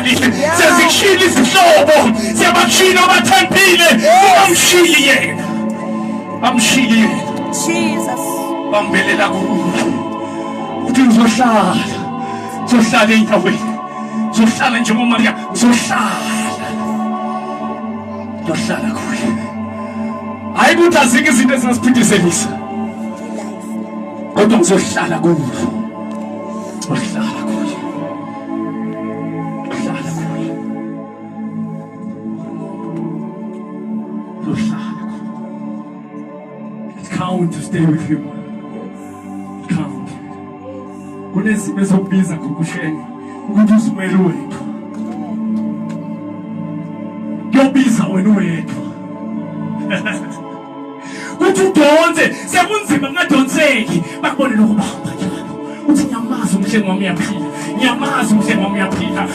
abazali, sezikushiyile izihlobo, sebakushiyile obathembile, ungamshiyi yena, bamshiye yena. Jesus. Bambelela kuye, uthi ngizohlala, ngizohlala enyaweni, ngizohlala njengoMariya, ngizohlala, ngizohlala kuye. Hayi ukuthi azikho izinto ezingasiphindiselisa, kodwa ngizohlala kuye, ngizohlala kuye, ngizohlala kuye, ngizohlala kuye. It's count to stay with him. Count. Kunezimo ezokubiza ngokushenge ukuthi uzimele wethu. Kuyobiza wena uwedwa. Kuthi udonse sekunzima kungadonseki bakubone lokubamba njalo. Uthi ngiyamazi umhlengi wami uyaphila. Ngiyamazi umhlengi wami uyaphila.